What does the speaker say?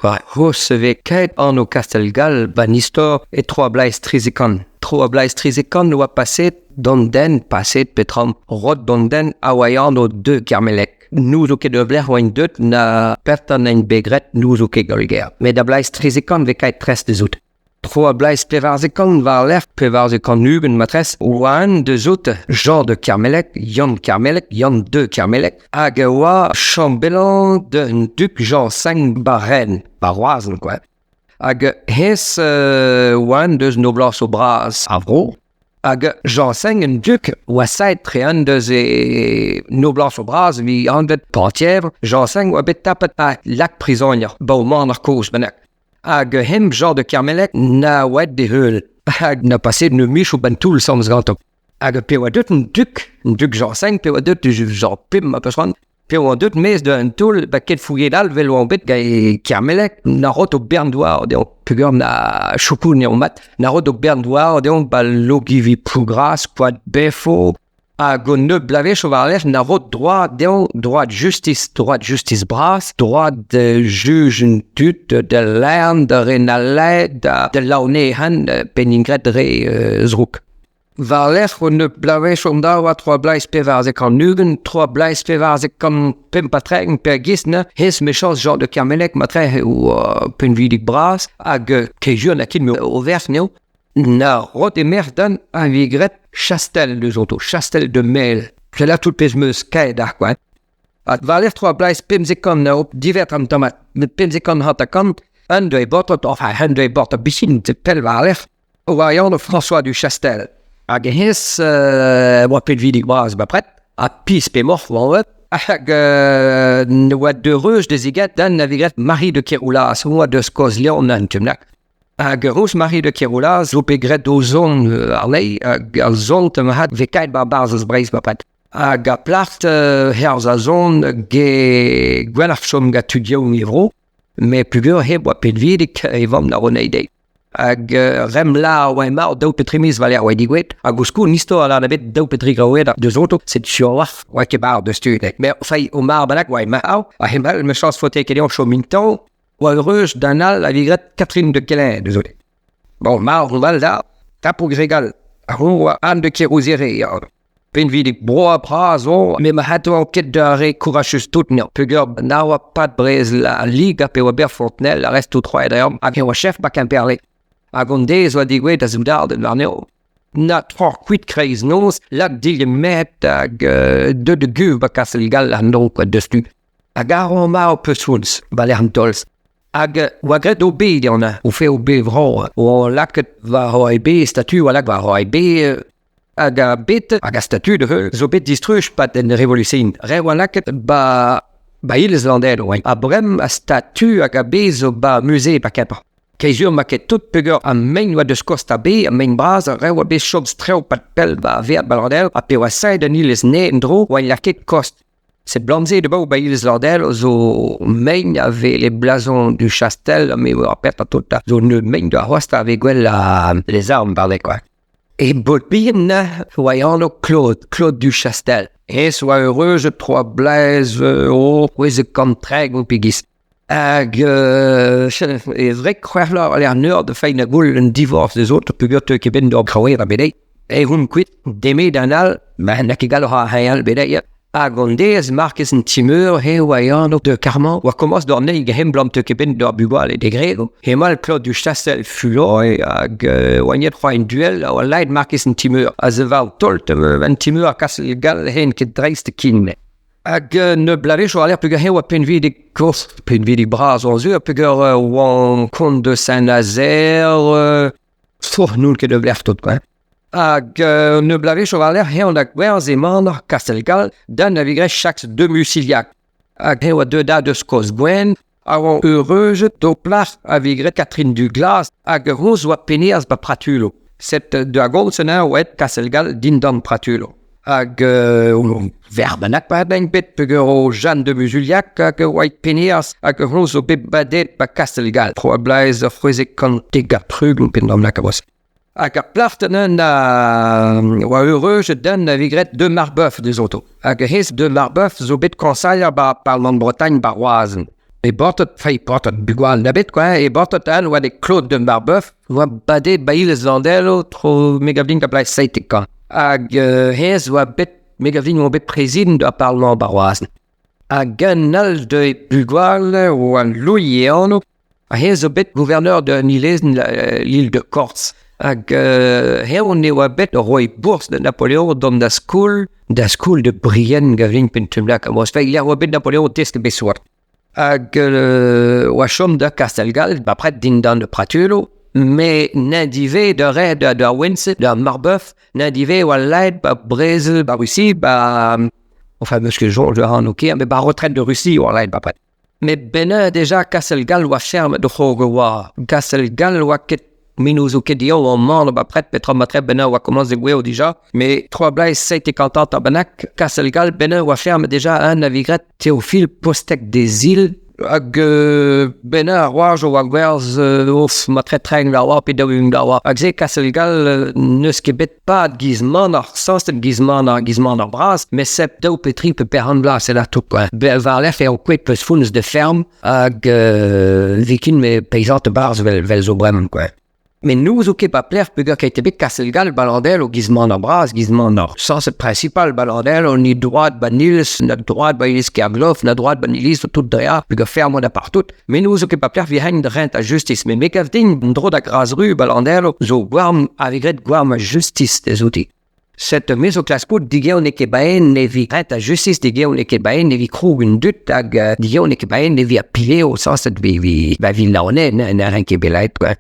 War c'hours e vez kaet anv Kastell-Gall 'ba 'n istor e tro ar bloaz 1300. Tro ar bloaz 1300 oa paseet d'an den, paseet petra, rod d'an den a oa e anv de Kermelec. N'ouzo ket ur lec'h oaint deut na petra n'int bet graet, n'ouzo ket gaolger. Met da bloaz 1300 vez kaet tres deus out. Tro ar bloaz 1400 war-lerc'h 1420 matresse oa-eñ deus out Jean de Kermelec, Yann Kermelec, Yann de Kermelec, hag a oa chambellan d'un dug Jean V ba Rennes, ba Roazhon quoi. Hag hennezh oa-eñ deus noblañsoù bras ar vro. Hag Jean V, un dug, oa saet tre-eñ deus e noblañsoù bras evit anvet Penthièvre. Jean V oa bet tapet ha lak prizonier, ba o maner kozh bennak. Hag hemp Jean de Kermelec na oa d'e heul. Hag na paseet ne michoù 'benn toull sans ganto. Hag pe oa deut an dug, an dug Jean V, pe oa deut Jean V ma peus c'hoant, pe oa deut maez d'un toull ba ket fouilhet all 'vel oa bet gant Kermelec, na rot o bern douar deomp peogwir na choukoun eo mat, na rot o bern douar deomp ba Logivi Plougras, Koad Befo, Hag un nebeud bloavezhioù war-lerc'h na ro droad dezhañ, droad justis, droad justis bras, droad da juj an dud, da lern, da renalaet, da laonehan penningret dre zroug. War-lerc'h un nebeud bloavezhioù an daou a 3 bloaz 94, 3 bloaz 45 pe a-giz neuze, hennezh mechañs Jean de Kermelec matre eo pinvidik bras hag kejur n'a ket o verc'h anezho. Na rod e merc'h dan a vez graet Chastel deus outo, Chastel de Mel. Sell tout pezh 'meus kaet ar quoi. Ha war-lerc'h 3 bloaz 15 eo divert an tamm met 15 50 un deuet baotred, enfin un deuet baotred bihan pell war-lerc'h, oa anv François du Chastel. Hag hennezh oa pinvidik bras bepred, ha pizh pemoc'h oa hag ne oa deureus da zegas dan a vez graet Marie de Keroulaz, oa deus Kozh-Leon an tu-bennak. Hag Rose-Marie de Kerola zo bet graet o zon àrlezhe hag ar son mat vez kaet 'ba barzhaz Breizh bepred. Hag ar plac'h hervez ar son ge gwelloc'h chom gant tud yaouank e vro, met peogwir he oa pinvidik e vamm da ro dezhi. Hag rem la oa emañ daou pe tri miz war-lerc'h oa degouezhet hag ouzhpenn istor a lâr bet daou pe dri graoued deus oto, setu sur a-walc'h oa ket bar deus tu. Met enfin o mar bennak oa emañ ha hemañ mechañs faote ket dezhañ chom intañv Oa heureus d'un all a vez graet Catherine de Keller deus out. Bon, marv on all da, tapo gregal, ar oa Anne de Kerouzere ya. Pinvidik broa bras zo, met ma c'hato ket da re courachus tout neo. Peogwir na oa pad brezel al Liga pe oa ber Fontenelle a rest tout troet dezhañ hag e oa chef ba Kemperle. Hag an deiz oa degouezhet da soudarded warnezho. Na troc'h kuit kreiznoz, lak dilhad met hag deut da guñv ba Kastell-Gall an dro kwa deus-tu. Hag ar o marv peus ba-lec'h an tolz. Hag oa graet o be deomp o fe o be vro o lakaet war o be statu oa lakaet war o be hag a bet hag a statu da heul zo bet distruj pad en revolution. Re oa lakaet ba ba iliz Landelo oa. Ha brem a statu hag a be zo ba musée ba Kemper. Keizur ma ket tout peogwir an mein oa deus kost a be, an mein bras, re oa bet chom strew pad pell ba veat ba Landelo ha pe oa saet an iliz ne en-dro oa lakaet kost. Cette blanc-se de ba iliz Landel zo mein a vez les blasons du Chastel, mais oa pet a tout zo ne mein da c'hoazh a vez gwell les armes parler quoi. E bod bihan oa e anv Claude, Claude du Chastel. Hennezh oa heureus 3 bloaz o 630 pe giz. Hag e wreg c'hwec'h vloaz war-lerc'h an eur da fein a goull un divorce deus out peogwir teu ket benn d'ober kraouer bet E oump kuit, demet an all, ma n'a ket gallout ar re all bet Hag an deiz markez an ti-meur he oa e anv de Carman oa komañs d'ur neig hemblam teu ket benn d'ur bugale degredo. Hemañ Claude du Chastel fulor hag oa niet c'hoazh en duel a oa laet markez an ti-meur. A ze war tolt an ti-meur a kas gall hen ket dreist kin. Hag ne bloavezhioù war-lerc'h peogwir he oa pinvidik kozh, pinvidik bras oa sur, peogwir oan kont de Saint-Nazaire, Pff, n'on ket ur lec'h tout quoi. Hag ne bloavezhioù war-lerc'h eñ da gwerzh emañ Kastell-Gall da na vez graet chaks de Musilhac. Hag eñ oa deuet da deus Kozh-Gwenn, a oa eureujet d'ho plac'h a vez graet Catherine Duglas hag honnezh oa peneaz ba Pratulo. Set da gomz anezhañ oa aet Kastell-Gall dindan Pratulo. Hag verc'h bennak pa ben bet peogwir o Jeanne de Muzuliac hag oa peneaz hag honnezh zo bet badet ba Kastell-Gall. 3 bloaz ur 670 pe d'am lakaat oa. Hag ar plac'h neuze a oa eureujet den a vez graet de Marbeuf deus oto. Hag hennezh de Marbeuf zo bet koñsailher ba Parlement Bretagne ba Roazhon. E baotred, enfin e baotred bugale na bet quoi, e baotred all oa de Claude de Marbeuf, oa badet ba iliz Landelo tro me gav din da bloaz 70. Hag hennezh oa bet, me gav din oa bet prezidant ar parlamant ba Roazhon. Hag un all de bugale oa Louis e anv, ha hennezh zo bet gouverneur d'un ilezenn l'île de Corse. Hag eñ ne oa bet o roiñ bourzh da Napoleon dont da skol, da skol de Brienne gav din penn-lec'h. Bon, oa bet Napoleon o teskiñ besoad. Hag oa chom da Kastell-Gall, bepred dindan Pratulo, met n'en-divez da reiñ da Wense, da Marbeuf, n'en-divez oa laet ba brezel ba Russie, ba... Enfin, meus ket soñj ac'hano ker, met ba retraite de Russie oa laet bepred. Met bennañ deja Kastell-Gall oa fermet o c'horn oa. Kastell-Gall oa ket me n'ouzo ket dezhañ oa mann bepred petra matre bennañ oa komañs degouezho dija. Met 3 bloaz 47 ha bennak, Kastell-Gall bennañ oa fermet deja un a vez graet Théophile Postec des Îles hag bennañ ar waj oa gwerzh ouf matre tregont vloaz pe 40 vloaz. Hag se Kastell-Gall n'eus ket bet pad giz-man ar sañset giz-man ar giz-man ar bras, met sep daou pe tri pe pehan vloaz c'est la tout quoi. War-lerc'h eo kouezhet peus founnus de ferm hag vikin me peizant barzh vel, vel zo bremañ quoi. Met n'ouzo ket ba pelec'h peogwir ket bet Kastell-Gall Balandel o giz-man ar bras, giz-man ar sañset principal Balandel, on ni droad ba Nils, na droad ba iliz Kerglof, na droad ba Niliz, tout drea, peogwir ferm da partout. Met n'ouzo ket ba pelec'h vi hent rent a justice. Met me gav din, dro da Gras-Ru Balandel zo gwarm a vez graet gwarm a justice dezouti. Set me zo klaskout digeon n'eo ket baen ne vi rent a justice digeon n'eo ket baen ne vi krog un dud hag digeon n'eo ket baen ne vi a pileo sañset vi vi ba vi laonet ne ren ket belaet quoi.